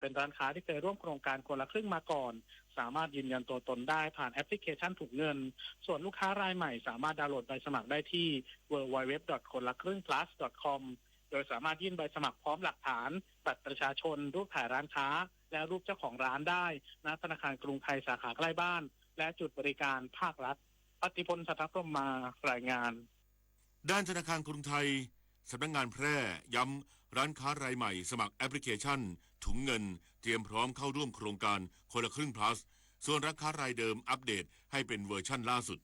เป็นร้านค้าที่เคยร่วมโครงการคนละครึ่งมาก่อน สามารถยืนยันตัวตนได้ผ่านแอปพลิเคชันถุงเงิน ส่วนลูกค้ารายใหม่สามารถดาวน์โหลดใบสมัครได้ที่ ดับเบิลยู ดับเบิลยู ดับเบิลยู ดอท คนละครึ่ง พลัส ดอท คอม โดยสามารถยื่นใบสมัครพร้อมหลักฐาน บัตรประชาชน รูปถ่ายร้านค้า และรูปเจ้าของร้านได้ ณ ธนาคารกรุงไทยสาขาใกล้บ้าน และจุดบริการภาครัฐ พัทธิพล สัทธพรหมมา รายงาน ด้านธนาคารกรุงไทยสำนักงานแพร่ย้ำ ร้านค้ารายใหม่สมัครแอปพลิเคชันถุงเงิน เตรียมพร้อมเข้าร่วมโครงการคนละครึ่ง พลัส ส่วนร้านค้ารายเดิมอัปเดตให้เป็นเวอร์ชันล่าสุด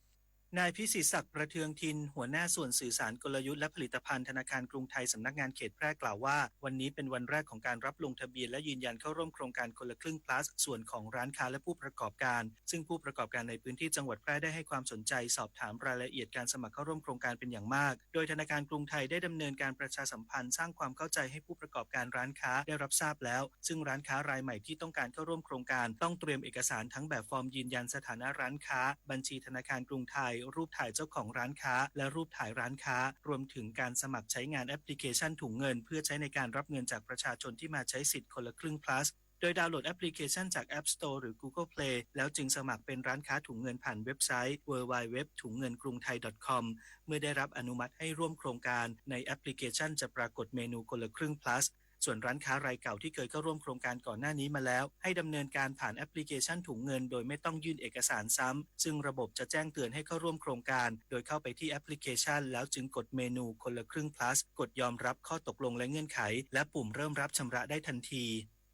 นายพิสิทธิ์ศักดิ์ประเทืองทิน หัวหน้าส่วนสื่อสารกลยุทธ์และผลิตภัณฑ์ธนาคารกรุงไทยสำนักงานเขตแพร่กล่าวว่า วันนี้เป็นวันแรกของการรับลงทะเบียนและยืนยันเข้าร่วมโครงการคนละครึ่ง พลัส ส่วนของร้านค้าและผู้ประกอบการ ซึ่งผู้ประกอบการในพื้นที่จังหวัดแพร่ได้ให้ความสนใจสอบถามรายละเอียดการสมัครเข้าร่วมโครงการเป็นอย่างมาก โดยธนาคารกรุงไทยได้ดำเนินการประชาสัมพันธ์สร้างความเข้าใจให้ผู้ประกอบการร้านค้าได้รับทราบแล้ว ซึ่งร้านค้ารายใหม่ที่ต้องการเข้าร่วมโครงการต้องเตรียมเอกสารทั้งแบบฟอร์มยืนยันสถานะร้านค้า บัญชีธนาคารกรุงไทย รูปถ่ายเจ้าของร้านค้า และรูปถ่ายร้านค้า รวมถึงการสมัครใช้งานแอปพลิเคชันถุงเงิน เพื่อใช้ในการรับเงินจากประชาชนที่มาใช้สิทธิ์คนละครึ่ง พลัส โดยดาวน์โหลดแอปพลิเคชันจาก App Store หรือ Google Play แล้วจึงสมัครเป็นร้านค้าถุงเงินผ่านเว็บไซต์ ดับเบิลยู ดับเบิลยู ดับเบิลยู ดอท กรุงไทย ดอท คอม เมื่อได้รับอนุมัติให้ร่วมโครงการ ในแอปพลิเคชันจะปรากฏเมนูคนละครึ่ง พลัส ส่วนร้านค้ารายเก่าที่เคยเข้าร่วมโครงการก่อนหน้านี้มาแล้ว ให้ดำเนินการผ่านแอปพลิเคชันถุงเงิน โดยไม่ต้องยื่นเอกสารซ้ำ ซึ่งระบบจะแจ้งเตือนให้เข้าร่วมโครงการ โดยเข้าไปที่แอปพลิเคชัน แล้วจึงกดเมนูคนละครึ่ง พลัส กดยอมรับข้อตกลงและเงื่อนไข และปุ่มเริ่มรับชำระได้ทันที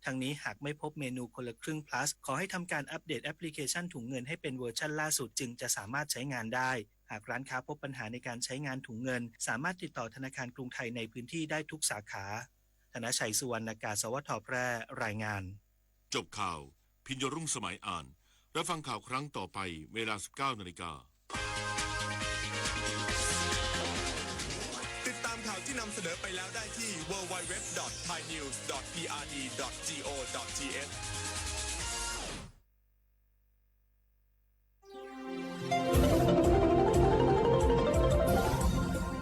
ทั้งนี้หากไม่พบเมนูคนละครึ่ง พลัส ขอให้ทำการอัปเดตแอปพลิเคชันถุงเงินให้เป็นเวอร์ชันล่าสุดจึงจะสามารถใช้งานได้ หากร้านค้าพบปัญหาในการใช้งานถุงเงิน สามารถติดต่อธนาคารกรุงไทยในพื้นที่ได้ทุกสาขา ธนชัย สุวรรณากาศ สวท แพร่ รายงาน จบข่าว พิญโยรุ่งสมัยอ่าน รับฟังข่าวครั้งต่อไปเวลา สิบเก้านาฬิกา ติดตามข่าวที่นำเสนอไปแล้วได้ที่ ดับเบิลยู ดับเบิลยู ดับเบิลยู ดอท ไทยนิวส์ ดอท พีอาร์ดี ดอท จีโอ ดอท ทีเอช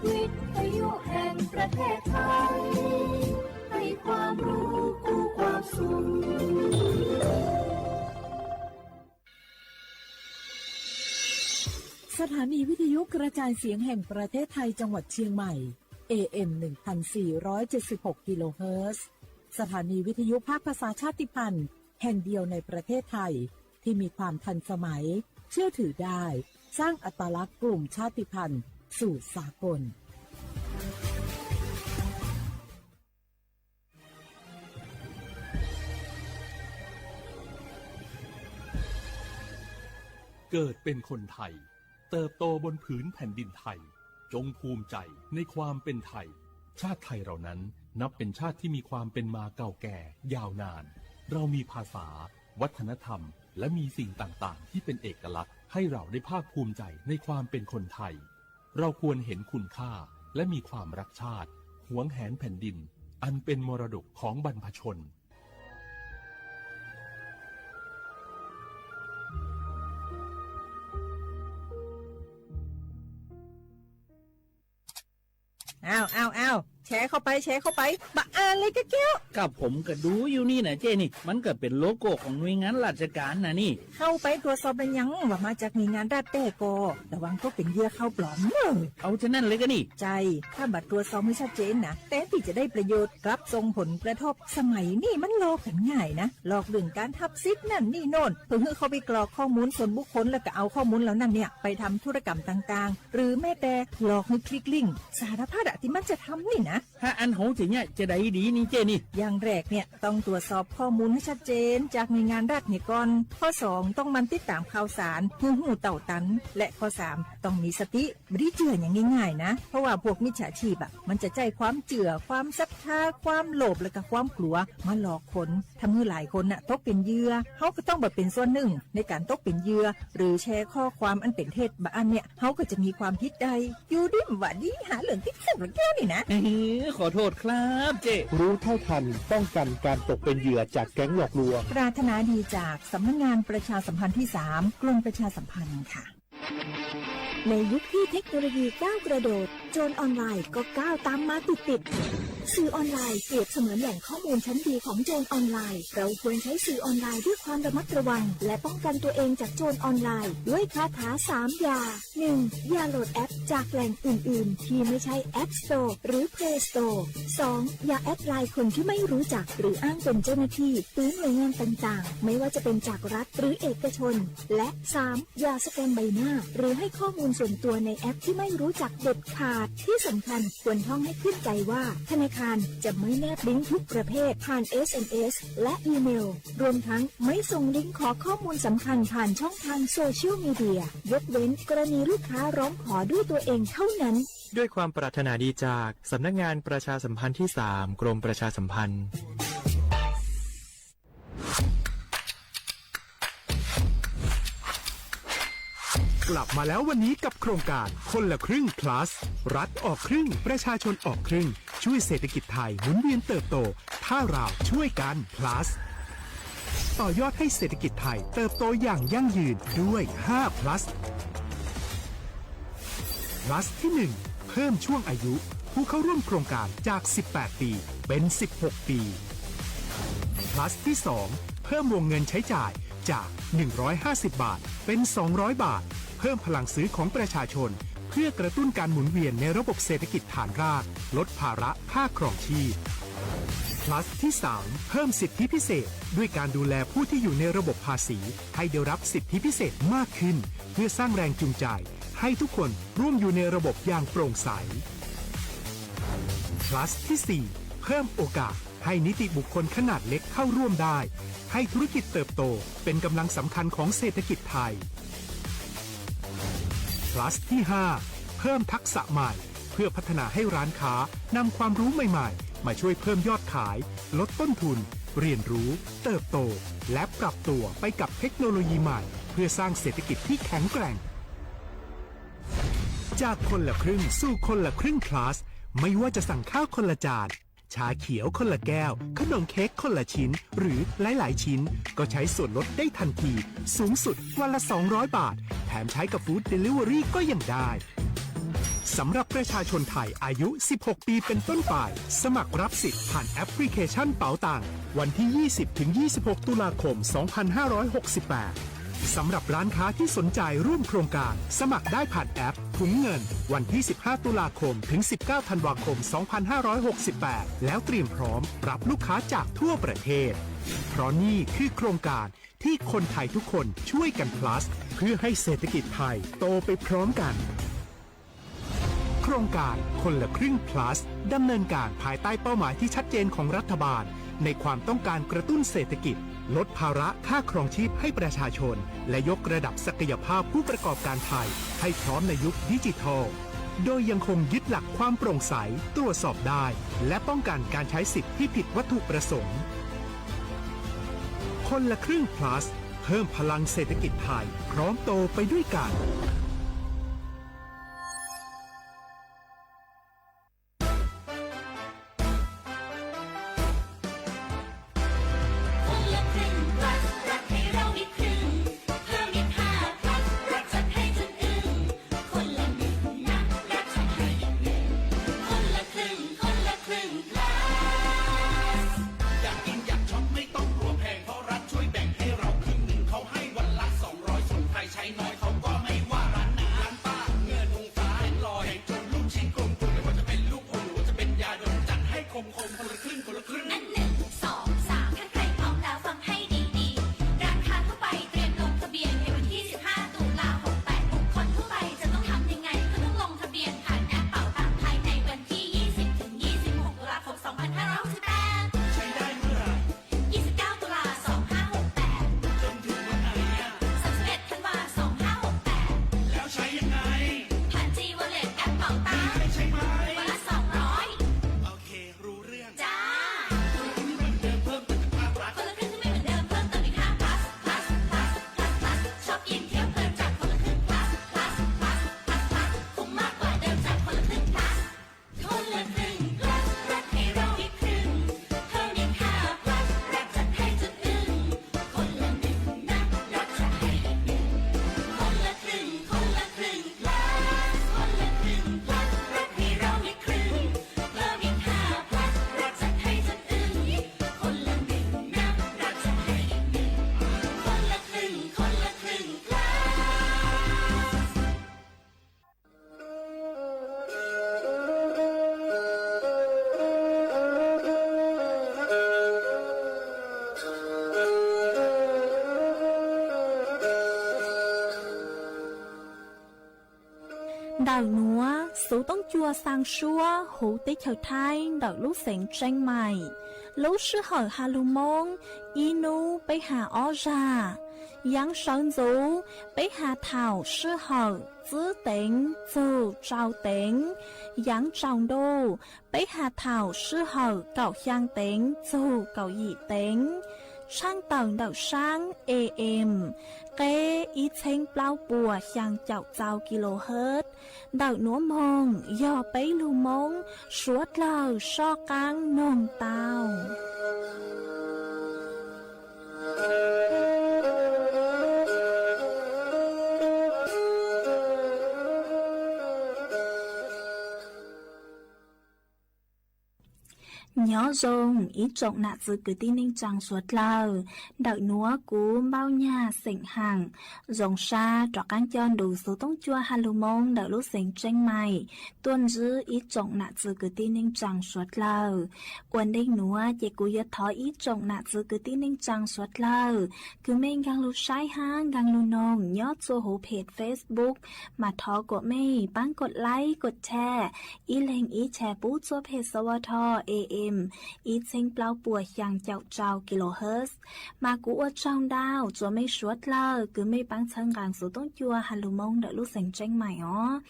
วิทยุแห่งประเทศไทย ให้ความรู้คู่ความสุข สถานีวิทยุกระจายเสียงแห่งประเทศไทยจังหวัดเชียงใหม่ เอเอ็ม หนึ่งพันสี่ร้อยเจ็ดสิบหก กิโลเฮิรตซ์ สถานีวิทยุภาคภาษาชาติพันธุ์แห่งเดียวในประเทศไทย ที่มีความทันสมัย เชื่อถือได้ สร้างอัตลักษณ์กลุ่มชาติพันธุ์สู่สากล เกิดเป็นคนไทย เติบโตบนผืนแผ่นดินไทย จงภูมิใจในความเป็นไทย ชาติไทยเรานั้นนับเป็นชาติที่มีความเป็นมาเก่าแก่ยาวนาน เรามีภาษา วัฒนธรรม และมีสิ่งต่างๆ ที่เป็นเอกลักษณ์ ให้เราได้ภาคภูมิใจในความเป็นคนไทย เราควรเห็นคุณค่า และมีความรักชาติ หวงแหนแผ่นดิน อันเป็นมรดกของบรรพชน อ้าว อ้าว อ้าว แชร์เข้าไป แชร์เข้าไป บ่อ่านเลยกะแก้ว ก็ผมก็ดูอยู่นี่นะเจ้นี่ มันก็เป็นโลโก้ของหน่วยงานราชการนะนี่ เข้าไปตรวจสอบเป็นหยังว่ามาจากหน่วยงานรัฐแท้ก่อ ระวังตกเป็นเหยื่อข่าวปลอมเนอะ เอาฉะนั้นเลยกะนี่ ใช่ ถ้าบ่ตรวจสอบให้ชัดเจนนะ แทนที่จะได้ประโยชน์ กลับส่งผลกระทบ สมัยนี้มันหลอกกันง่ายนะ หลอกเรื่องการหับสิทธิ์นั่นนี่โน่น เพื่อให้เข้าไปกรอกข้อมูลส่วนบุคคล แล้วก็เอาข้อมูลเหล่านั้นเนี่ย ไปทำธุรกรรมต่างๆ หรือแม้แต่หลอกให้คลิกลิงก์ สารพัดอะที่มันจะทำนี่นะ ถ้าอันเฮาจะเนี่ยจะได้ดีนี่เจ้นี่ อย่างแรกเนี่ยต้องตรวจสอบข้อมูลให้ชัดเจนจากหน่วยงานรัฐเนี่ยก่อน ข้อสองต้องหมั่นติดตามข่าวสาร ให้รู้เท่าทัน และข้อสามต้องมีสติ บ่ได้เชื่ออย่างง่ายๆนะ เพราะว่าพวกมิจฉาชีพอะ มันจะใช้ความเชื่อ ความศรัทธา ความโลภ และก็ความกลัว มาหลอกคน ทำให้หลายคนน่ะตกเป็นเหยื่อ เฮาก็ต้องบ่เป็นส่วนหนึ่งในการตกเป็นเหยื่อ หรือแชร์ข้อความอันเป็นเท็จ บ่อันเนี่ย เฮาก็จะมีความผิดได้ อยู่ดีบ่ดี หาเรื่องติดคุกแล้วแก้วนี่นะ เอ้ย ขอโทษครับเจ้ รู้เท่าทัน ป้องกันการตกเป็นเหยื่อจากแก๊งหลอกลวง ปรารถนาดีจากสำนักงานประชาสัมพันธ์ที่สาม กรมประชาสัมพันธ์ค่ะ ในยุคที่เทคโนโลยีก้าวกระโดด โจรออนไลน์ก็ก้าวตามมาติดๆ สื่อออนไลน์เปรียบเสมือนแหล่งข้อมูลชั้นดีของโจรออนไลน์ เราควรใช้สื่อออนไลน์ด้วยความระมัดระวัง และป้องกันตัวเองจากโจรออนไลน์ด้วยคาถาสามอย่า หนึ่ง อย่าโหลดแอปจากแหล่งอื่นๆ ที่ไม่ใช่ App Store หรือ Play Store สอง อย่าแอดไลน์คนที่ไม่รู้จัก หรืออ้างเป็นเจ้าหน้าที่ หรือหน่วยงานต่างๆ ไม่ว่าจะเป็นจากรัฐหรือเอกชน และ สาม อย่าสแกมใบหน้า หรือให้ข้อมูลส่วนตัวในแอปที่ไม่รู้จักเด็ดขาด ที่สำคัญควรท่องให้ขึ้นใจว่า ธนาคารจะไม่แนบลิงก์ทุกประเภทผ่าน เอส เอ็ม เอส และอีเมล รวมทั้งไม่ส่งลิงก์ขอข้อมูลสำคัญผ่านช่องทางโซเชียลมีเดีย ยกเว้นกรณีลูกค้าร้องขอด้วยตัวเองเท่านั้น ด้วยความปรารถนาดีจากสำนักงานประชาสัมพันธ์ที่สาม กรมประชาสัมพันธ์ กลับมาแล้ววันนี้กับโครงการคนละครึ่ง plus รัฐออกครึ่ง ประชาชนออกครึ่ง ช่วยเศรษฐกิจไทยหมุนเวียนเติบโต ถ้าเราช่วยกัน plus ต่อยอดให้เศรษฐกิจไทยเติบโตอย่างยั่งยืนด้วย ห้า plus plus ที่ หนึ่ง เพิ่มช่วงอายุผู้เข้าร่วมโครงการจาก สิบแปด ปี เป็น สิบหก ปี plus ที่ สอง เพิ่มวงเงินใช้จ่ายจาก หนึ่งร้อยห้าสิบ บาท เป็น สองร้อย บาท เพิ่มพลังซื้อของประชาชน เพื่อกระตุ้นการหมุนเวียนในระบบเศรษฐกิจฐานราก ลดภาระค่าครองชีพ plus ที่ สาม เพิ่มสิทธิพิเศษ ด้วยการดูแลผู้ที่อยู่ในระบบภาษี ให้ได้รับสิทธิพิเศษมากขึ้น เพื่อสร้างแรงจูงใจ ให้ทุกคนร่วมอยู่ในระบบอย่างโปร่งใส plus ที่ สี่ เพิ่มโอกาสให้นิติบุคคลขนาดเล็กเข้าร่วมได้ ให้ธุรกิจเติบโตเป็นกำลังสำคัญของเศรษฐกิจไทย plus ที่ ห้า เพิ่มทักษะใหม่ เพื่อพัฒนาให้ร้านค้านำความรู้ใหม่ๆ มาช่วยเพิ่มยอดขาย ลดต้นทุน เรียนรู้ เติบโต และปรับตัวไปกับเทคโนโลยีใหม่ เพื่อสร้างเศรษฐกิจที่แข็งแกร่ง จากคนละครึ่งสู่คนละครึ่ง plus ไม่ว่าจะสั่งข้าวคนละจาน ชาเขียวคนละแก้ว ขนมเค้กคนละชิ้น หรือหลายๆ ชิ้น ก็ใช้ส่วนลดได้ทันที สูงสุดวันละ สองร้อย บาท แถมใช้กับ Food Delivery ก็ยังได้ สำหรับประชาชนไทยอายุ สิบหก ปีเป็นต้นไป สมัครรับสิทธิ์ผ่านแอปพลิเคชันเป๋าตัง วันที่ ยี่สิบ ถึง ยี่สิบหก ตุลาคม สองพันห้าร้อยหกสิบแปด สำหรับร้านค้าที่สนใจร่วมโครงการ สมัครได้ผ่านแอปถุงเงิน วันที่ สิบห้า ตุลาคม ถึง สิบเก้า ธันวาคม สองพันห้าร้อยหกสิบแปด แล้วเตรียมพร้อมรับลูกค้าจากทั่วประเทศ เพราะนี่คือโครงการที่คนไทยทุกคนช่วยกัน plus เพื่อให้เศรษฐกิจไทยโตไปพร้อมกัน โครงการคนละครึ่ง plus ดำเนินการภายใต้เป้าหมายที่ชัดเจนของรัฐบาล ในความต้องการกระตุ้นเศรษฐกิจ ลดภาระค่าครองชีพให้ประชาชน และยกระดับศักยภาพผู้ประกอบการไทยให้พร้อมในยุคดิจิทัล โดยยังคงยึดหลักความโปร่งใส ตรวจสอบได้ และป้องกันการใช้สิทธิ์ที่ผิดวัตถุประสงค์ คนละครึ่ง plus เพิ่มพลังเศรษฐกิจไทย พร้อมโตไปด้วยกัน คนละครึ่ง plus รัฐให้เราอีกครึ่ง เพิ่มอีก ห้า plus รัฐจัดให้จนอึ้ง คนละหนึ่งนะ รัฐจัดให้อีกหนึ่ง คนละครึ่ง คนละครึ่ง plus อยากกินอยากช็อปไม่ต้องกลัวแพง เพราะรัฐช่วยแบ่งให้เราครึ่งหนึ่ง เขาให้วันละ สองร้อย ส่วนใครใช้น้อยเขาก็ไม่ว่ารัฐ Ntawm nuav, Xov Tooj Cua xaa suab huv teb chaws Thaib ntawm lub xeev Tseeb Mais. Lub sij hawm has lug Moob, ib nub peb has ob zag. Yaav sawv ntxuv, peb has thaum sij hawm tsib teev txug rau teev. Yaav tsaus ntuj, peb has thaum sij hawm kaum xyaa teev txug kaum yim teev. Tshaaj tawm ntawm saab A M, qeb ib txheeb plaub puas xyaa caum rau kilohertz. Ntawm nuav moog yog peb lug Moob suav dlawg soj qaab noog tau. Nyob zoo ib tsoom nam txwv kwv tij neej tsaa suav dlawg. Ntawm nuav kuv Npauj Nyag xeem Haam zoo sab rov qaab coj nrug Xov Tooj Cua has lug Moob ntawm lub xeev Tseeb Mais tuaj ntsib ib tsoom nam txwv kwv tij neej tsaa suav dlawg. Ua ntej nuav ces kuv yuav thov ib tsoom nam txwv kwv tij neej tsaa suav dlawg, kws mej nkaag lug saib hab nkaag lug noog nyob txhua huv phem Facebook, mas thov kuas mej paab kov like kov share, ib leeg ib share pub txhua phem Xov Tooj Cua A M ib txheeb plaub puas xyaa caum rau kilohertz. Mas kuv ua tsaug ntau rua mej suav dlawg kws mej paab txhawb nqaa Xov Tooj Cua has lug Moob ntawm lub xeev Tseeb Mais os.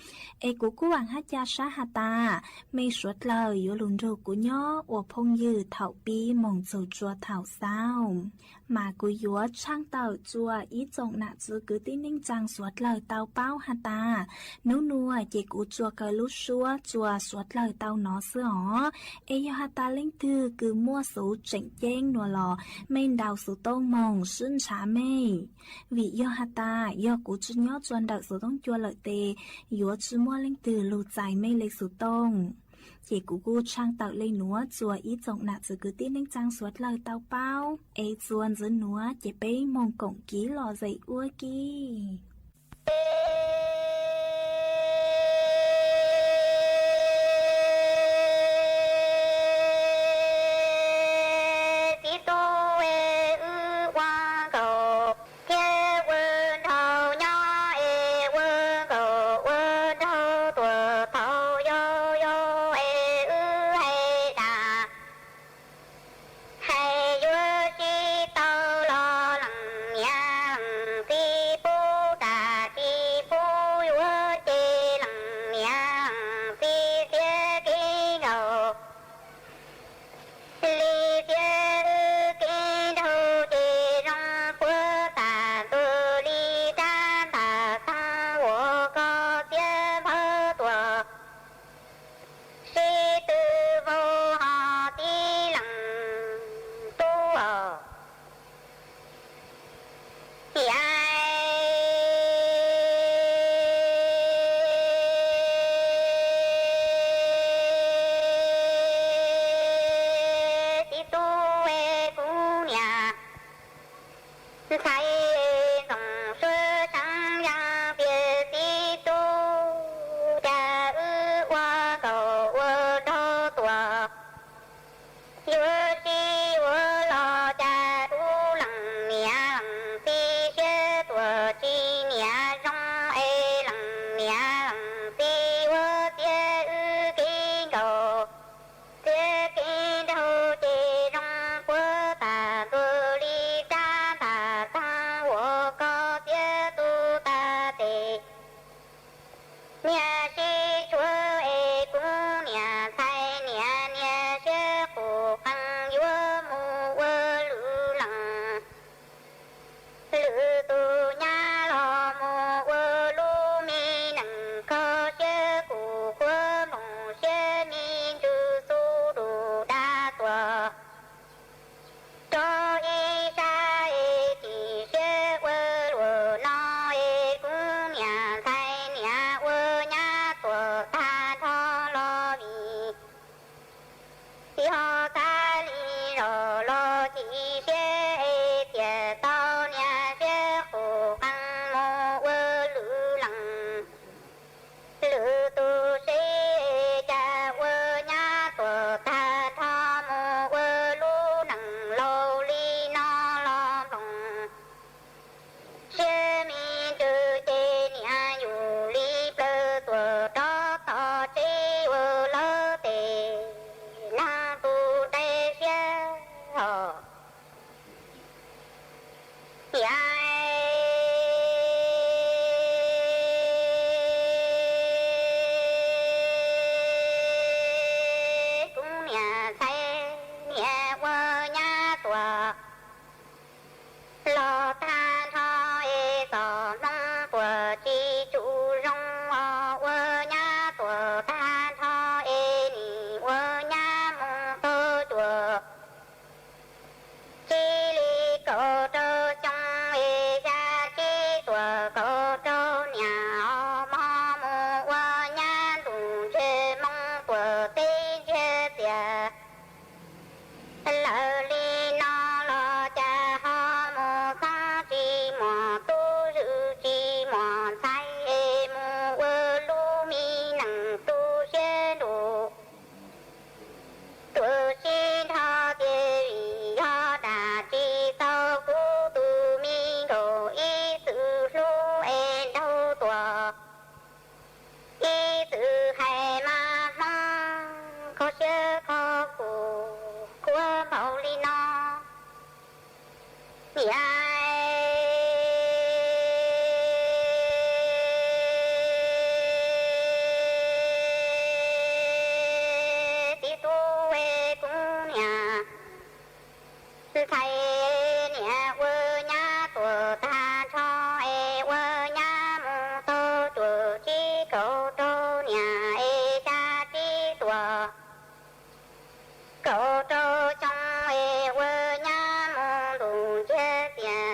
Es kuv kuj vaam hab ca sab has tas mej suav dlawg yuav lug nrug kuv nyob ua phooj ywg thaum pib moog txug rua thaum xaus. Mas kuv yuav tshaaj tawm rua ib tsoom nam txwv kwv tij neej tsaa suav dlawg tau paub has tas, nub nuav ces kuv tsuas kaw lub suab rua suav dlawg tau nov xwb os. Es yog has tas leej twg kws muaj xuv tseem ceeb nuav los mej ntaus xuv tooj moog sib ntshav mej. Vim yog has tas yog kuv tsi nyob rua ntawm Xov Tooj Cua lawm tes yuav tsi muaj leej twg lug txais mej le xuv tooj. Ces kuv kuj tshaaj tawm le nuav rua ib tsoom nam txwv kwv tij neej tsaa suav dlawg tau paub. Es txuas ntxiv nuav ces peb moog koom kiv lom zem ua ke. Txiv tub es wb ua nkauj thiab ua nraug nyob es ua nkauj ua nraug tuaj thaum yau yau es wb hais tas, hais yuav sib tau los leej niam leej txiv pub tas tsis pub yuav ces leej niam leej txiv xiab kev nkaus. Li xiab wb kev nraug ces zoo puab tas ntuj li rab ntaj tog uas koj xiab npawg tuaj sib tw vau ho tib leej tub os. Yam txiv tub es kuv niam ntxhais ntxoov suab tseeb yeej piav txiv tub cas wb ua nkauj ua nraug tuaj yuav sib yuav los cas kuv leej niam leej txiv siab tuaj tsis niam zoo es leej niam leej txiv ua xiab wb kev nkaus xiab kev nraug ces zoo puab tas ntuj li rab ntaj tog uas koj xiab tub tas tes. Niam sib tshuav es kuv niam ntxhais niam niam siab qus qees yuav mus ua lwm leej. Lwm tus nyab los mus ua lub me neej kho siab kuv qhuav nplooj siab me ntsws xu dub dab tuaj rau ib sab es tsis siab ua luaj no es kuv niam ntxhais niam ua nyab tuaj tag nrho los vim txiv ho txhaj li zog los tsis siab es txias tau niam siab qus Los tag nrho es txom hmoo tuam tsis tsum zoo os, ua nyab tuam tag nrho es nim ua nyab mus tau cuam tsib li kaum rau xyoo es xya tsib tuam kaum rau niam os, mog mus ua nyab ntuj ntseg moo tuam teb ntsiag tias lawm li no los cas ho mus khoob tsis muaj tub, zwm tsis muaj ntxhais es mus ua lub me neeg tu siab nruj. Tuam sib nrho tias vim yog dab tsi tau kuv tus me nkauj ib txwm hlub es nraug tuam, ib txwm hais mas hmoob kho siab kho kus khuab npaum li no. Niam txiv tub es kuv niam ntxhais, niam ua nyab tuam tag nrho es ua nyab mus tau cuam tsib kaum rau niam es xya tsib tuam kaum rau xyoo es ua nyab mus ntuj ntsiag tias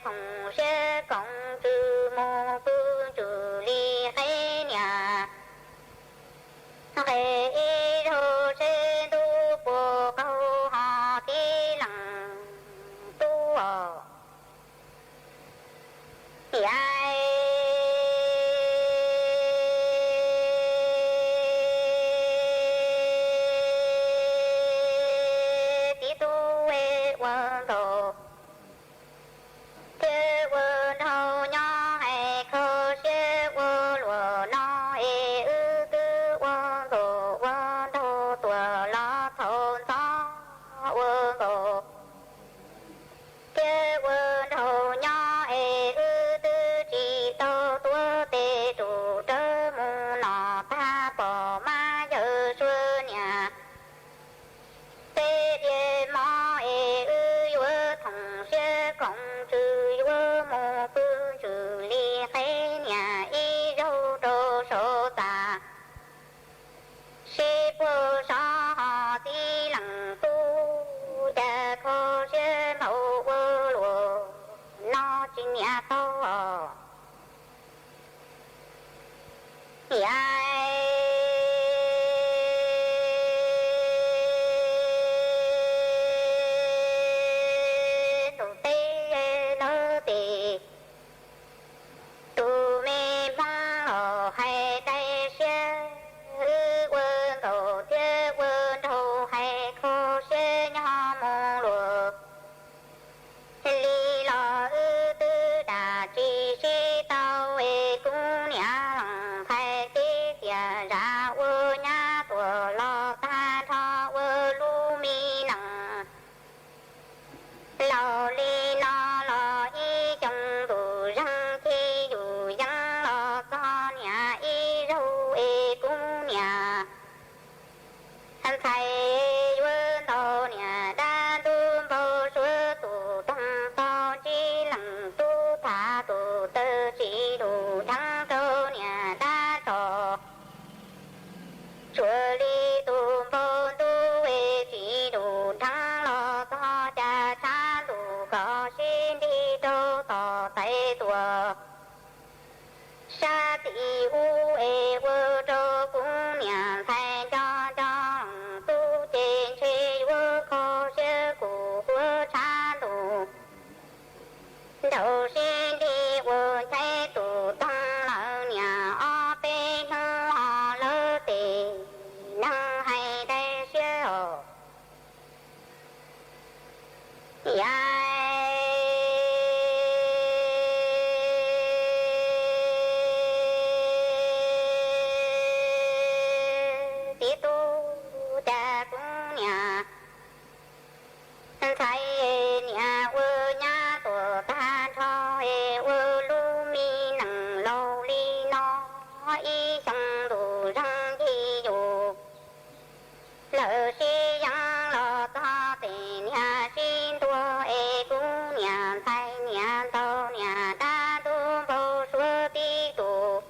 thoom siab koom tswv mus pw ntsws li qeb niam. Nqes ib zaug seb ntuj puas qaug ho tib leeg tub os. Yam tib tug ua nkaus, thiab ua nraug nyob hais kho siab ua luam no es wb twb ua nkaus ua nraug tuaj los thaum ntxov ua nkaus. Thiab ua nraug nyob es wb twb tsis tau tuav tes rub rawv mus no tag pom mab yawg suav niam. Peb diav mov es wb yuav thoom siab koom tswv yuav mus pw ntsws li qeb niam ib zaug rau saum txaj. Sib puag sov ho tib leeg tub, cas kho siab npaum ua luam no tsis niam tau os. Yam tus teb lawv tes, tus me hmoob los hais dai siab, wb ua nkaus thiab ua nraug hais kho siab nyob mus luam li los wb twb dam tsis sib tau es kuv niam lees ntxhais tib tiam zam ua nyab tuaj los tag nrho ua lub me nees. Laus li no los ib xyoo ntuj zeeg ces yus yeej los txog niam ib zaug es kuv niam ntxhais yuav ntaus niam dab ntub npau suav tus toog tog ntsib leej tub tham tus taw tsis dum dheev rau niam dab tso. Tsuas li tus npau ntuj es tsis dum dheev los txog cas tshav ntuj kos sib nrig rau tom tais tuaj. Sab tim ub es ua rau kuv niam ntxhais nco nco leej tub ces ntshe yuav kho siab kuv quav tshav ntuj. Nraug sib nrig ua nchaiv tus toog lawm niam ob peb hnub ho lawv tes neeg hais dai siab os. Yam tib tug cas kuv niam ntxhais niam ua nyab tuaj tag nrho es ua lub me nees laus li no ib xyoo ntuj zeeg ces yus lawv sib yees los txog tes niam sib ntuag es kuv niam ntxhais niam ntaus niam dab ntub npau suav tib tug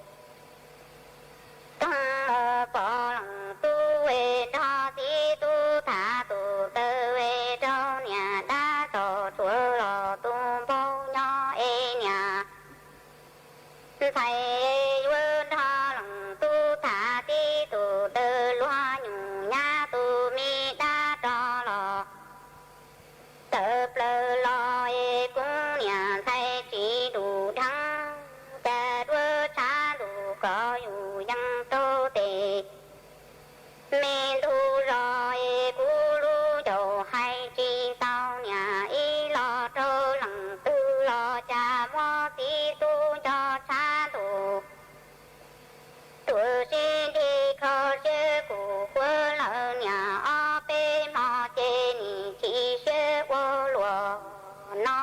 toog mus pom leej tub es nrog tib tug tham tus taw es rau niam dab tso tsuav los tus npau nyob es niam ntxhais yuav nrog leej tub tham tib tus taw luag nyuj nyab tus me dab rov los tawm plaws los es kuv niam ntxhais tsis dum dheev, cas duab tshav ntuj kos yus yees rau tes me ntug zos es kuv lub ncaus hais tsis tau niam ib los rau leej twg los cas muab tib tug nco tshav ntuj tuaj sib nrig kho siab kuv quav lawm niam ob peb hmo ces nim chim siab ua luaj no.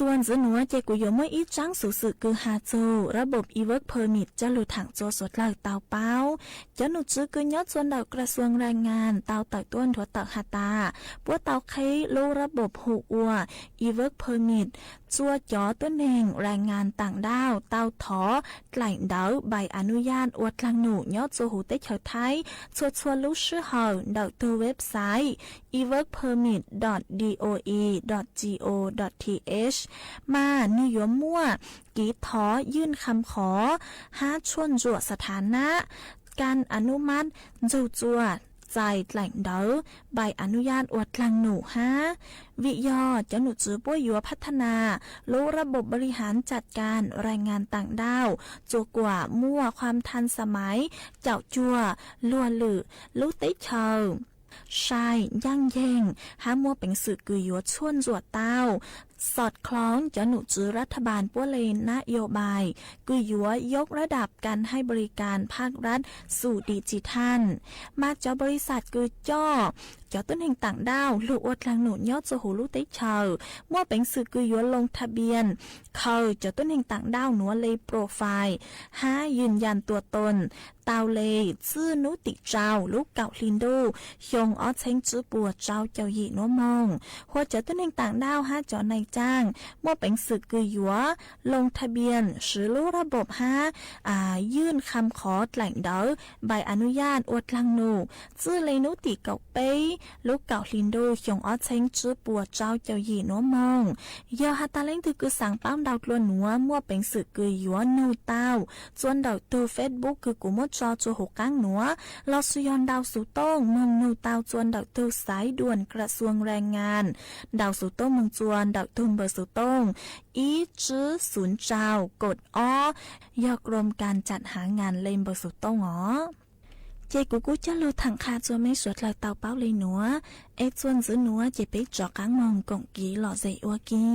Txuas ntxiv nuav ces kuv yuav muab ib tsaab xuv xwm kws has txug ระบบ e-work permit coj lug thaam txua suav dlawg tau paub. Cov num tswv kws nyob txua ntawm กระทรวงแรงงาน tau tawm tuab nthuav tawm has tas, puab tau qheb lub ระบบ hu ua e-work permit txua cov tuab neeg แรงงานต่างด้าว tau thov dlaim ntawv ใบอนุญาต ua dlaag num nyob txua huv teb chaws Thaib txhua txhua lub sij hawm ntawm tug website e-work permit dot D O E dot G O dot T H, mas nwg yuav muaj kiv thov ยื่นคำขอ hab tshuaj ntsuam สถานะการอนุมัติ ntxug txua txais dlaim ntawv ใบอนุญาต ua dlaag num hab. Vim yog cov num tswv puab yuav พัฒนา lub ระบบบบริหารจัดการแรงงานต่างด้าว txua kuas muaj ความทันสมัย caum cuag luag lwm lub teb chaws, sai, ncaaj nceeg hab muaj peev xwm kws yuav tshuaj ntsuam tau, สอดคล้อง cov num tswv รัฐบาล puab le นโยบาย kws yuav ยกระดับการให้บริการภาครัฐสู่ดิจิทัล. Mas cov บริษัท kws coj cov tuab neeg ต่างด้าว lug ua dlaag num nyob txua huv lub teb chaws muaj peev xwm kws yuav ลงทะเบียน khaws cov tuab neeg ต่างด้าว nuav le profile hab ยืนยันตัวตน tau le txij nub tim rau lub kaum hli ntuj xyoo ob txheeb tsib puas rau caum yim nuav moog. Hu ua cov tuab neeg ต่างด้าว hab cov นายจ้าง muaj peev xwm kws yuav ลงทะเบียน siv lub ระบบ hab ยื่นคำขอ dlaim ntawv ใบอนุญาต ua dlaag num txij le nub tim kaum peb lub kaum hli ntuj xyoo ob txheeb tsib puas rau caum yim nuav moog. Yog has tas leej twg kws xaav paub ntau dlua nuav, muaj peev xwm kws yuav nug tau txua ntawm tug Facebook kws kuv muab tso txua huv qaab nuav, los sis yog ntaus xuv tooj moog nug tau txua ntawm tug xaiv duam กระทรวงแรงงาน, ntaus xuv tooj moog txua ntawm tug npawb xuv tooj ib tsib xoom rau kaum ob, yog กรมการจัดหางาน le npawb xuv tooj os. Ces kuv kuj coj lug thaam qha txua mej suav dlawg tau paub le nuav, es txua ntxiv nuav ces peb rov qaab moog koom kiv lom zem ua ke.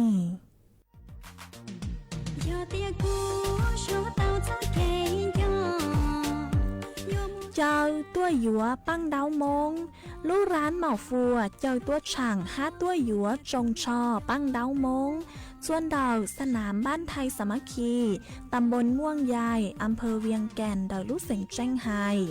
Caw tuaj yuav paaj ntaub moob. Lub rab Maum Fuas caw tuaj tshaam hab tuaj yuav tsoos tsho paaj ntaub moob txua ntawm สนามบ้านไทยสามัคคี ตำบลม่วงใหญ่ อำเภอเวียงแก่น ntawm lub xeev Tseej Hais.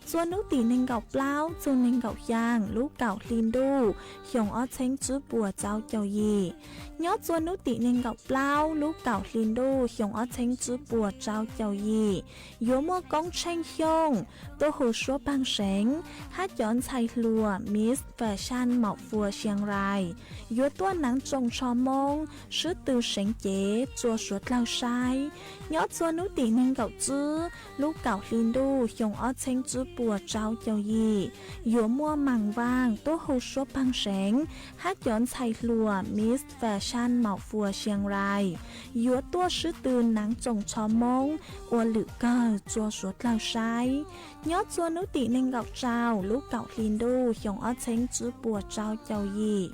Txua nub tim neeg nkaum plaub txug neeg nkaum xyaa lub kaum hli ntuj xyoo ob txheeb tsib puas rau caum yim. Nyob txua nub tim neeg nkaum plaub lub kaum hli ntuj xyoo ob txheeb tsib puas rau caum yim, yuav muaj Koob Tsheej Xyooj tuaj hu suab paag seev hab cov ntxhais hluas Miss Fashion Maum Fuas Siang Rais yuav tuaj naav tsoos tsho moob sib tw seev cev rua suav dlawg saib. Nyob txua nub tim neeg nkaum tsib lub kaum hli ntuj xyoo ob txheeb tsib puas rau caum yim, yuav muaj Maam Vaaj tuaj hu suab paag seev hab cov ntxhais hluas Miss Fashion Maum Fuas Siang Rais yuav tuaj sib tw naav tsoos tsho moob ua lwm kawg rua suav dlawg saib. Nyob txua nub tim neeg nkaum rau lub kaum hli ntuj xyoo ob txheeb tsib puas rau caum yim,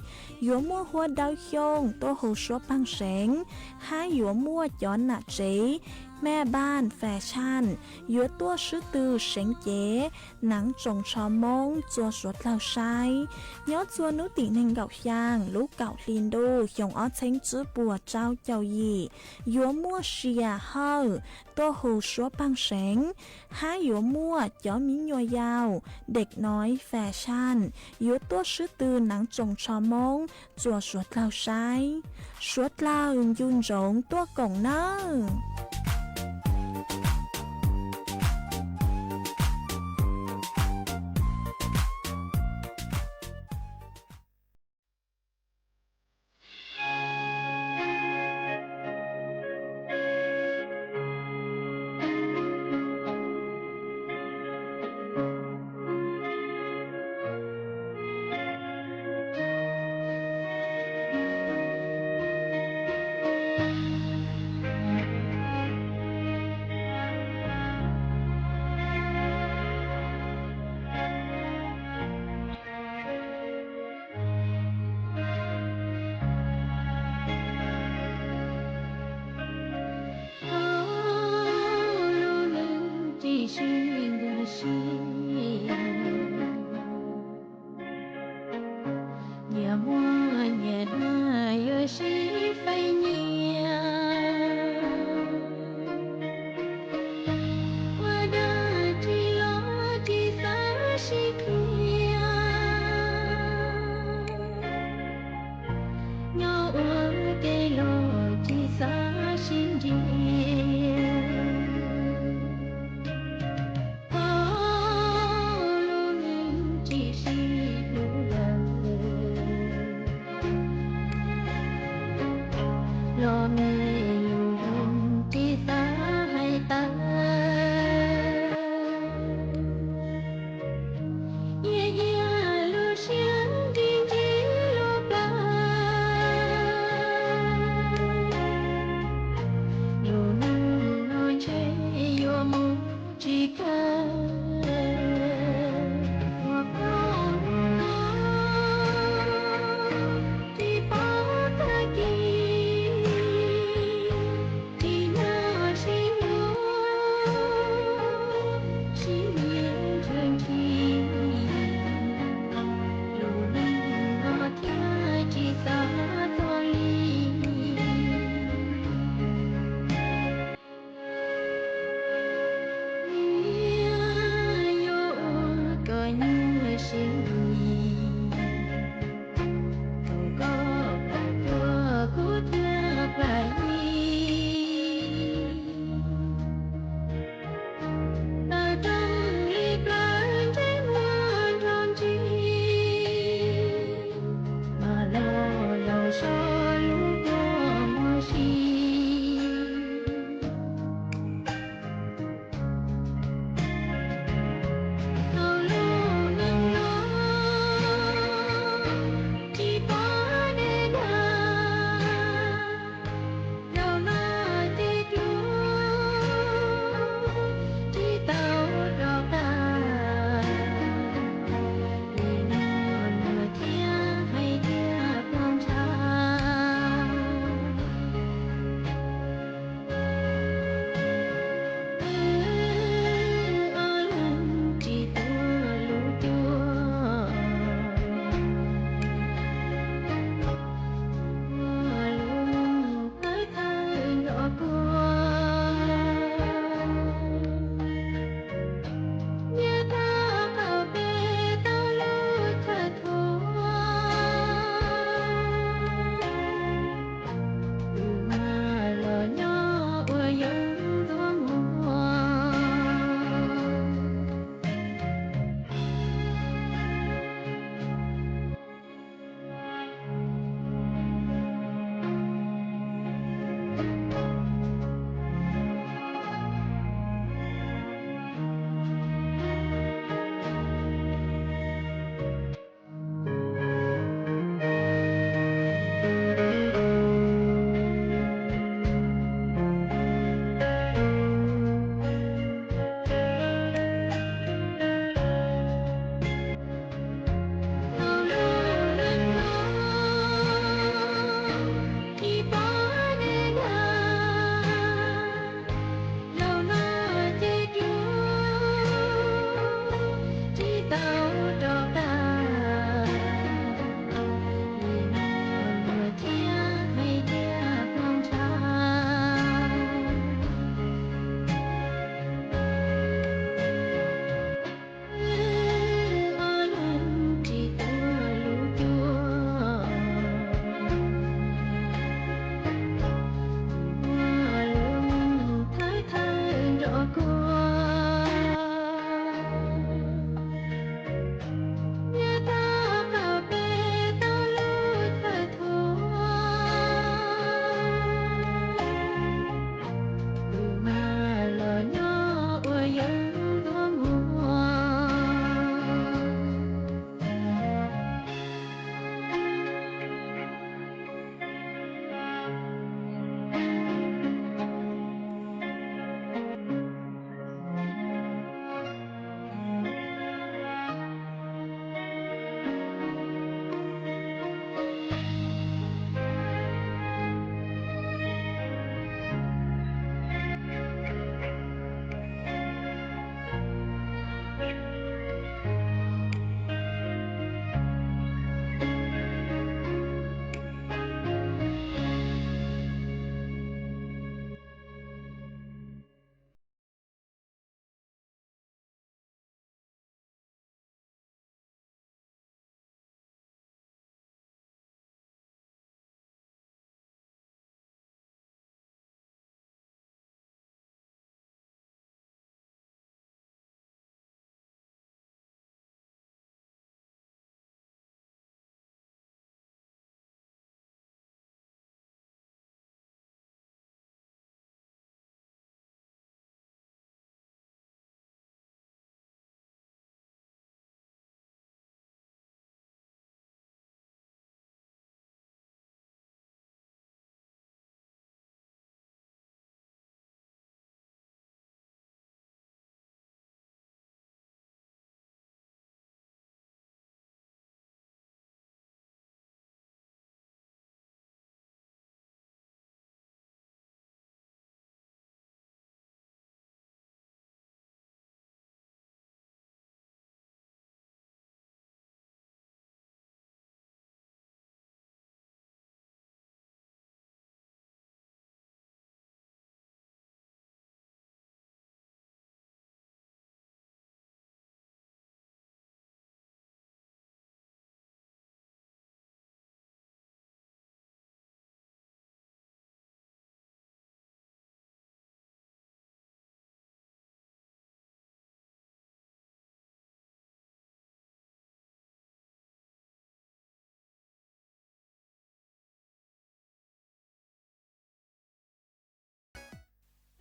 yuav muaj Huab Dawb Xyooj tuaj hu suab paag seev hab yuav muaj cov nam tsev แม่บ้าน Fashion yuav tuaj sib tw seev cev naav tsoos tsho moob rua suav dlawg saib. Nyob txua nub tim neeg nkaum xyaa lub kaum hli ntuj xyoo ob txheeb tsib puas rau caum yim, yuav muaj Sia Hawj tuaj hu suab paag seev hab yuav muaj cov miv nyuas yau Dak Nois Fashion yuav tuaj sib tw naav tsoos tsho moob rua suav dlawg saib. Suav dlawg ncu ntsoov tuaj koom nawb. Nyias muaj nyias nag yuav sib faib nyiaj. Thaum lub neej tsis sib hlub lawm, los me yus zoo tsis xav hais tawm. Cia cia lub siab ntsib ntsib lub plawv, lub neej no ntshe yuav mus tsis kawg. Ua koj ua tsis paub tag kis,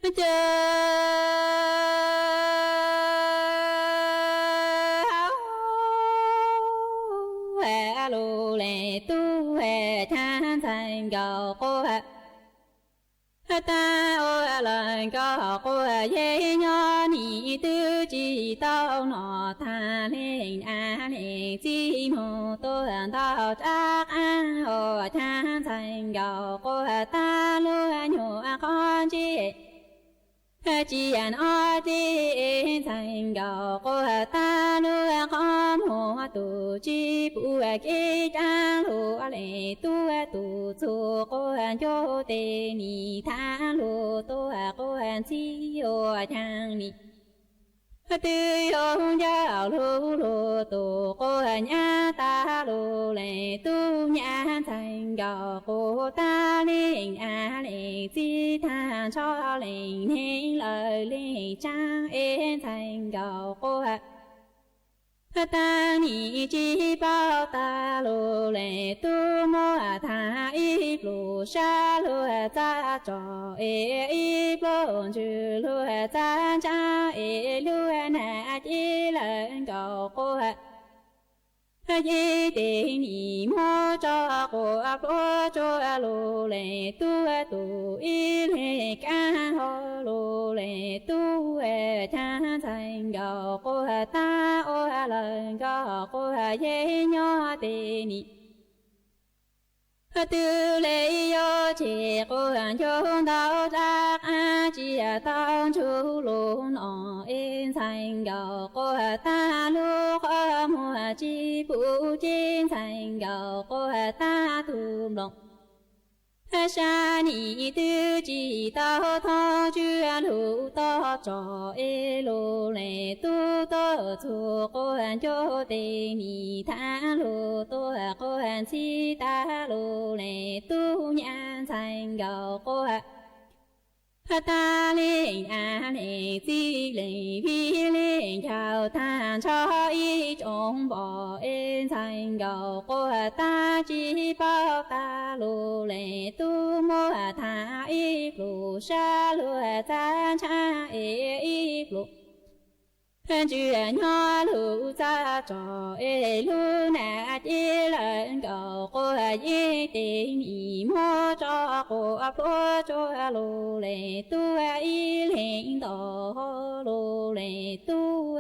Ca lus leej tub cas ntxhais nkauj quaj, tag ua lawm nkauj quaj yeej nyob nim twb tsis tau noj tag leej niam leej txiv mus tuaj ntau rab qab ua cas ntxhais nkauj quaj tag lub nyuag qhov ntsej. Tsis noj teb ntxhais nkauj quaj tag lub qhov muag tus tsis pub kev cab lus leej tub tus txuj quaj ncauj tes nim tham lus tuaj quaj ntxhi ua cas nim twb yuav ncauj lug lug tus quaj nyab tag lus leej tub nyab ntxhais nkauj quaj tag leej niam leej txiv tag nrho leej neeg lawv leej tsaab es ntxhais nkauj quaj tag nim tsis paub tag lus leej tub muab tham ib pluj sab luag txaj tso es ib pluj ntsws luag txaj ntsab es luag nam ces lawv nkauj quaj yeej tes nim muab tso quaj pluab tsuaj lus leej tub tus ib leeg kab ho lus leej tub cas ntxhais nkauj quaj tag ua lawm nkauj quaj yeej nyob tes nim twb le yuav tseg quaj ncauj ntau rab qab tsis tau ntsug lus no es ntxhais nkauj quaj tag lub qhov muag tsis pub ces ntxhais nkauj quaj tag tus nplooj sab nim twb tsis tau thoob tswb lug toj tso es lus leej tub tuaj txug quaj ncauj tes nim tham lus tuaj quaj ntxhi tag lus leej tub nyab ntxhais nkauj quaj tag leej niam leej txiv leej vij leej ncaus tag nrho ib tsoom npoj es ntxhais nkauj quaj tag tsis paub tag lus leej tub muab tham ib pluj sab luag txaj ntsab es ib pluj ntsws nyob luag txaj tso es luag nam ces lawv nkauj quaj yeej tes nim muab tso quaj pluab tsuaj lus leej tub ib leeg nto lus leej tub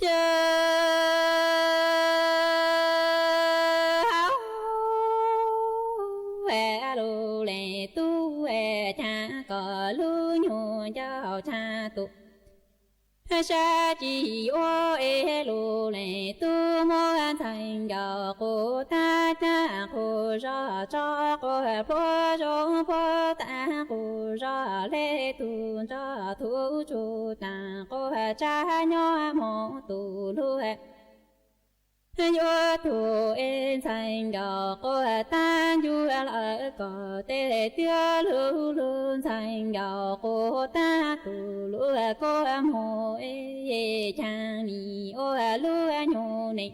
ca lus leej tub cas kom lub nyuag ncauj tshaj tus sab tsis yuav es lus leej tub muab ntxhais nkauj quaj tag tag quaj zog tso quaj pluab zoo puag tag quaj zog le tug nrog tug tsuj taag quaj tsab nyob moog tus lug yuav tug es ntxhais nkauj quaj tag ncu lawm kom tej twg lug lug ntxhais nkauj quaj tag tus lug quaj moog es cas nim ua lub nyuag neej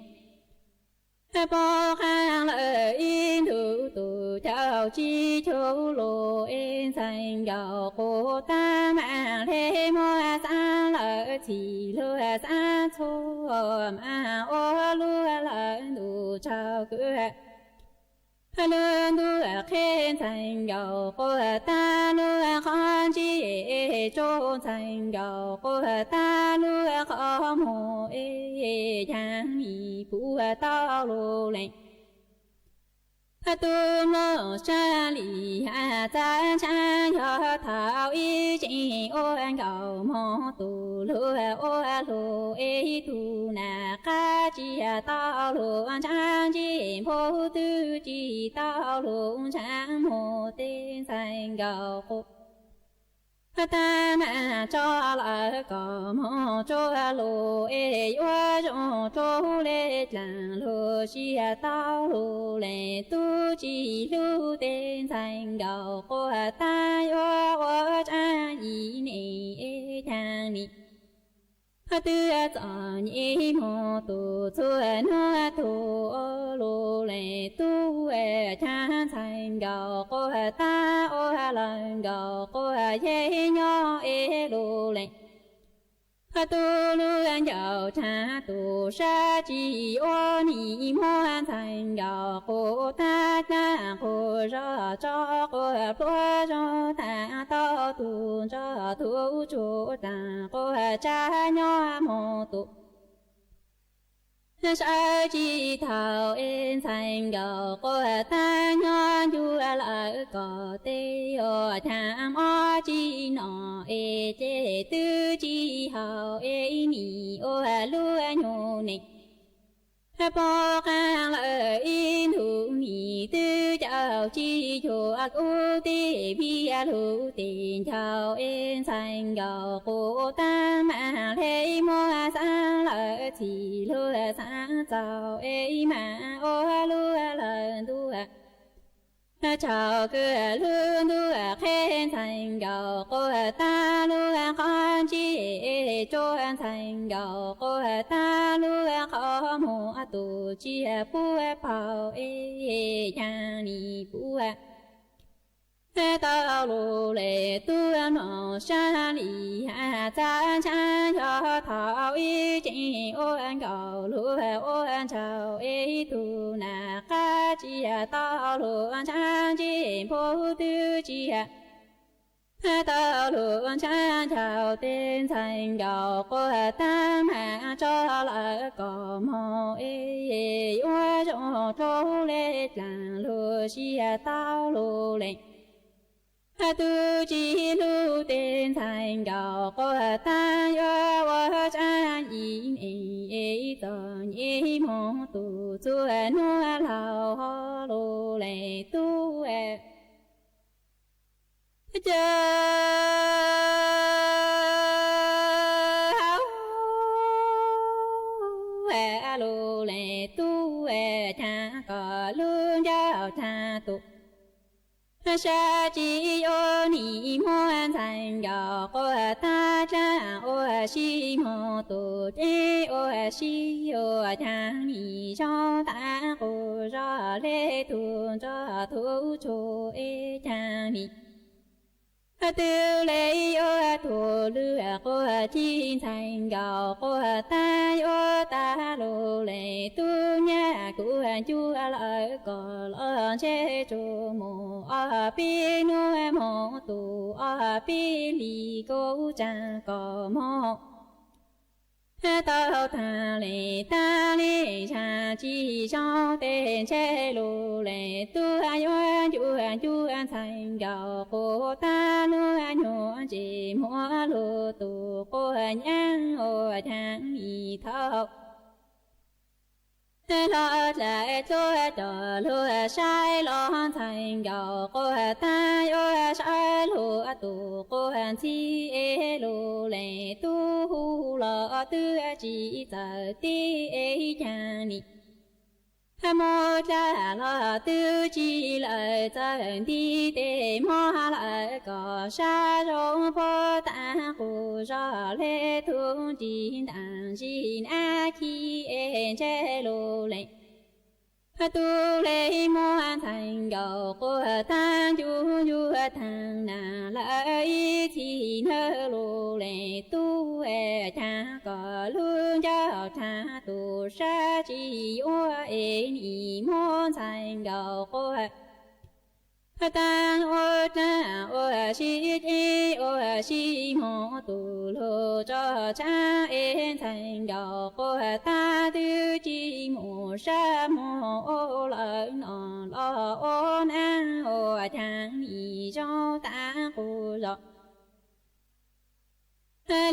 poob qaag lawm ib ntu tus caum tsis cuag lug es ntxhais nkauj quaj tag maam le muab xaav lawm txhij lug xaav txhua maam ua lug lawm ntu tsaug kws lug ntu qhe ntxhais nkauj quaj tag lub qhov ntsej es tsuj ntxhais nkauj quaj tag lub qhov muag es cas nim puv tau lug leej tub mloog sab li has txaj ntsab yog thaum ib tseem ua nkauj moog tus lug ua lug es tug nam qab tsis tau lug ntsab ntsej npog twb tsis tau lug ntsab muag tej ntxhais nkauj quaj tag maam tso lawm kom moog tsuaj lug es yuav zoo tsuaj le dlaag lug sib tau lug leej tub tsis hlub tej ntxhais nkauj quaj tag yuav ua tsaab yim neej es cas nim twb txom nyem moog tus txhua nub tug lug lees tub, chav ntxhais nkaus quas tag ua lawm nkaus quas yeg nyob es lug lees tub lug ncaus tshav tus sab tsis ua nim muab ntxhais nkaus quas tag dlaab quas zog tso quas pluag zog tag tau tug ntso tug tsuag dlaag quas tsav nyob moog tus sawv tsis thaus es ntxhais nkaus quas tag nyob ncuag lawm kom teb, yog chav mob tsis nom es ces twb tsis haus es nim ua lub nyuag neej poob qaab lawm ib ntus nim twb caum tsis cuag kub tij vij lug tes ncaus es ntxhais nkaus quas tag mas le muab xaav lawm txhim lug xaav txaus es mas ua lub lawm ntuj tsaus kws lub ntuj qheb ntxhais nkaus quas tag lub qhov ntsej es tsuag ntxhais nkaus quas tag lub qhov muag tus tsis puab paug es caag nim puab tau lug lees tub mloog sab lim has txav ntshav yog thaum ib tseem ua nkaus lug ua ntshaus es tug nam qab tsis tau lug ntshav ntsej npum twb tsis tau lug ntshav ncaus tes ntxhais nkaus quas tag mas tso lawm kom moog es yuav zoo rau le dlaag lug sij tau lug lees tub tsis lug tes ntxhais nkaus quas tag yuav ua tsaab ib neeg es txom nyem moog tus txuag nuav laug ho lug lees tub ca lug lees tub caag kom lub ncauj tag tus sab tsis yuav nim muab ntxhais nkaus quas tag dlaab ua si moog tus cev ua si yuav caag nim zoo tag quas zog le tug ntso tug tsuag es caag nim twb le yuav tug lwj quas ci ntxhais nkaus quas tag yuav tag lug lees tub nyaj kuv ncuag lawm kom los ntseg tsuas mus ob peb hnub moog tus ob peb hlis kuv tsaam kom moog tau taag le taag le zag tsis zoo tes ntseg lug le tub yuav ncuag ncuag ntxhais nkaus quas tag lub nyuag ntsis muab lug tus quas nyaab ua caag nim thaum hlo dlais tuab cov lug saib los ntxhais nkaus quas tag yuav saib lug tus quas ntxhib es lug le tub hu los twb tsis txawm tib es caag nim muab dlaab los twb tsis lawm txawm nti tes mob lawm kom sab zoo puab tag quas zog le tug ntsis ntaam zig nab khi es ntseg lug lees tub le muab ntxhais nkaus quas tag ncu yuav taag nam lawm ib txhis nawb lug le tub caag kom lub ncauj tag tus sab tsis yuav es nim muab ntxhais nkaus quas tag ua dlaab ua si cev ua si moog tus lug tso tshaab es ntxhais nkaus quas tag twb tsis mus sab moog ua lawm no los ua naab ua caag nim zoo tag quas zog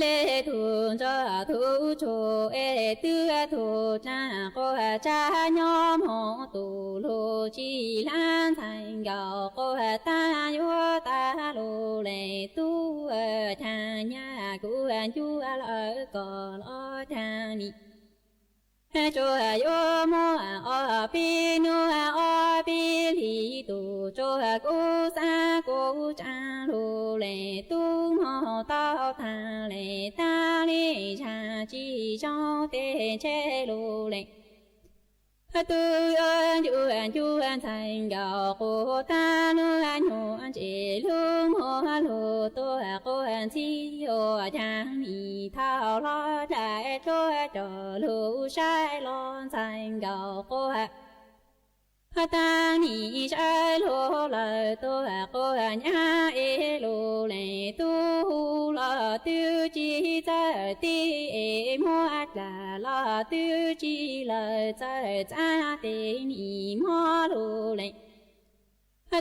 le tug ntso tug tsuag es twb tug tsaam quas tsav nyob moog tus lug tsis laab ntxhais nkaus quas tag yuav tag lug le tub caag nyaj kuv ncuag lawm kom los caag nim tsuas yuav muaj ob peb hnub ob peb hlis tus tsuag kuv xaav kuv tsaam lug le tub moog tau taag le taag le zag tsis zoo tes ntseg lug le Tus yuav ncu ncu ntxhais nkaus quas tag lub nyuag ntses lub muag lug tuaj quas ntxhib ua caag nim thaum hlob dlai tuaj cov lug saib los ntxhais nkaus quas tag nim saib lug lawm tuaj quas nyab es lug lees tub hu los twb tsis txawj tib es muab dlam los twb tsis lawm txawj txab tes nim muab lug lees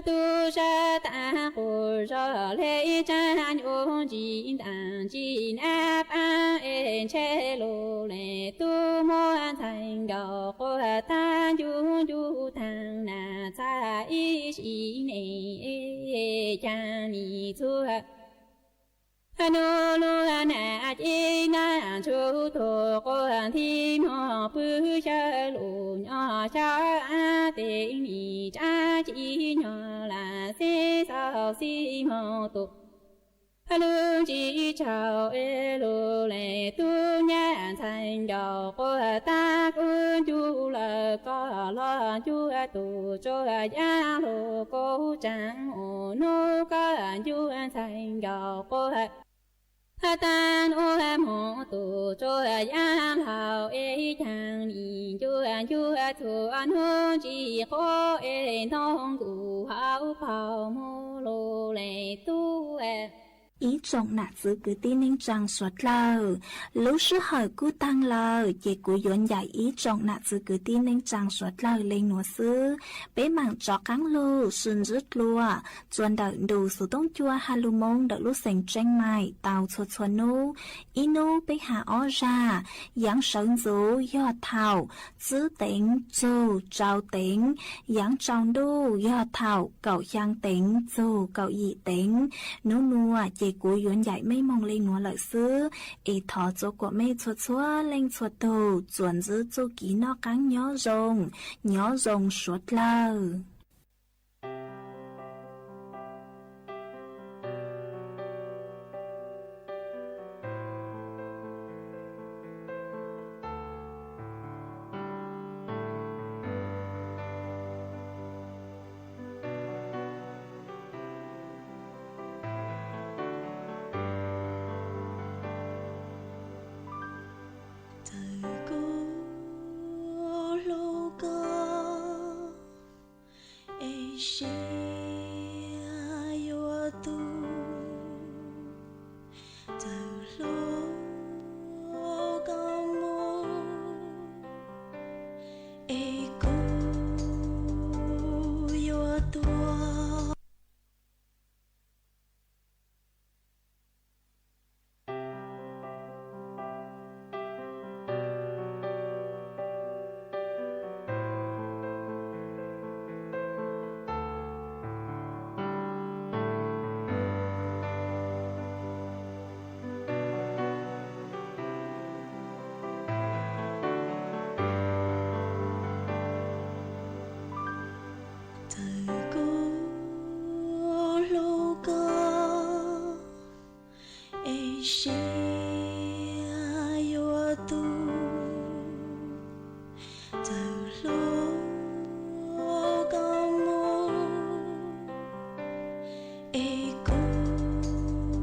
tub sab tag quas zog le tsaab nyuj ntsis ntaag ntsis nab paab es ntshe lug lees tub muab ntxhais nkaus quas tag ncu ncu taag nas txag ib sim neej caag nim txug nub lug nam ces naj ntsuj tug quas nti mog pw xyaw lug nyob xyaw ab tes nim tsaab ci nyog lam xib xaus xib moog tus lug ntsis tsaug es lug lees tub nyab ntxhais nkaus quas tag kub ncu lawm koj los ncu tug tsuag yaab lug kub tsaam mus nub koj ncu ntxhais nkaus quas tag nub moog tug tsuag yaab laug es caag nim ncu ncu txhua nub ntsis quas es ntoo nkuj hauv paug moog lug lees tub Ib tsoom nam txwv kwv tij neej tsaa suav dlawg, lub sij hawm kuj taag lawm ces kuv yuav ncaim ib tsoom nam txwv kwv tij neej tsaa suav dlawg le nuav xwb. Peb maam rov qaab lug sib ntsib dlua txuas ntawm ntu xuv tooj cua Halumoob ntawm lub xeev Tseeb Maim tau txhua txhua nub. Ib nub peb has ob zag, yaav sawv ntxuv yog thaum txwb teev txug tsau teev, yaav tsaus ntuj yog thaum kaum xyaa teev txug kaum yim teev. Nub nuav ces kuv yuav ncaim mej moog le nuav lawm xwb, es thov txua kuam mej txhua txhua leej txhua tug txuas ntxwb txuj kev noj qaab nyob zoo, nyob zoo suav dlawg. Txawm kuv hlub koj es siab yuav tu, txawm hlub koj muaj es kuv yuav tuag. Txawm kuv hlub koj es siab yuav tu, txawm hlub koj muaj es kuv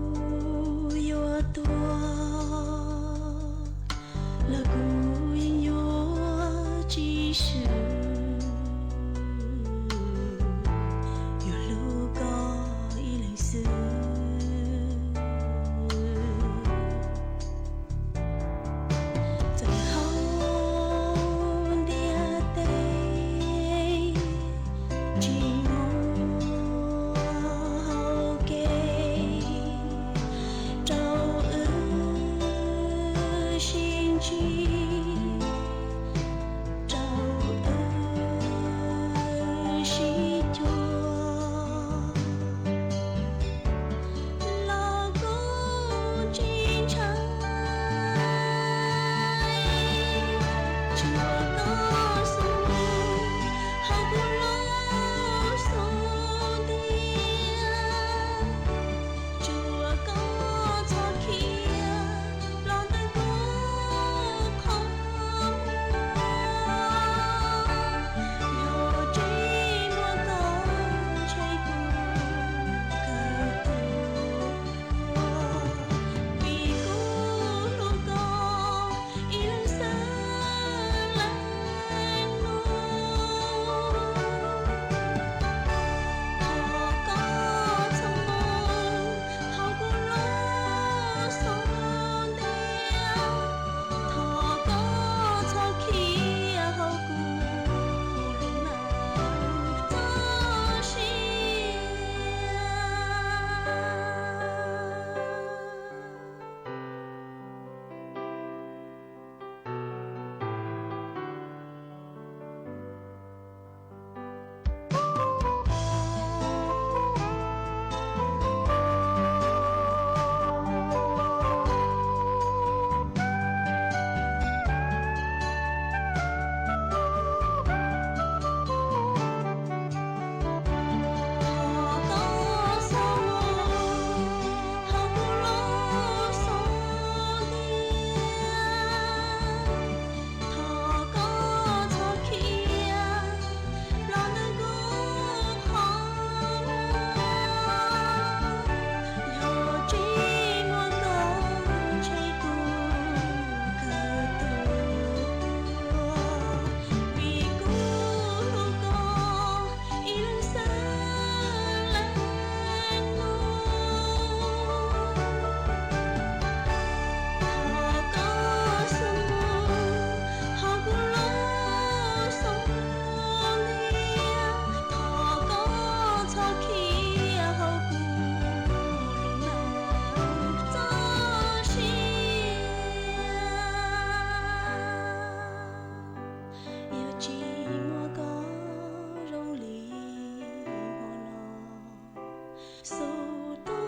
yuav tuag los kuv yeej yuav tsis swm, yuav hlub koj ib leeg xwb. Xu to.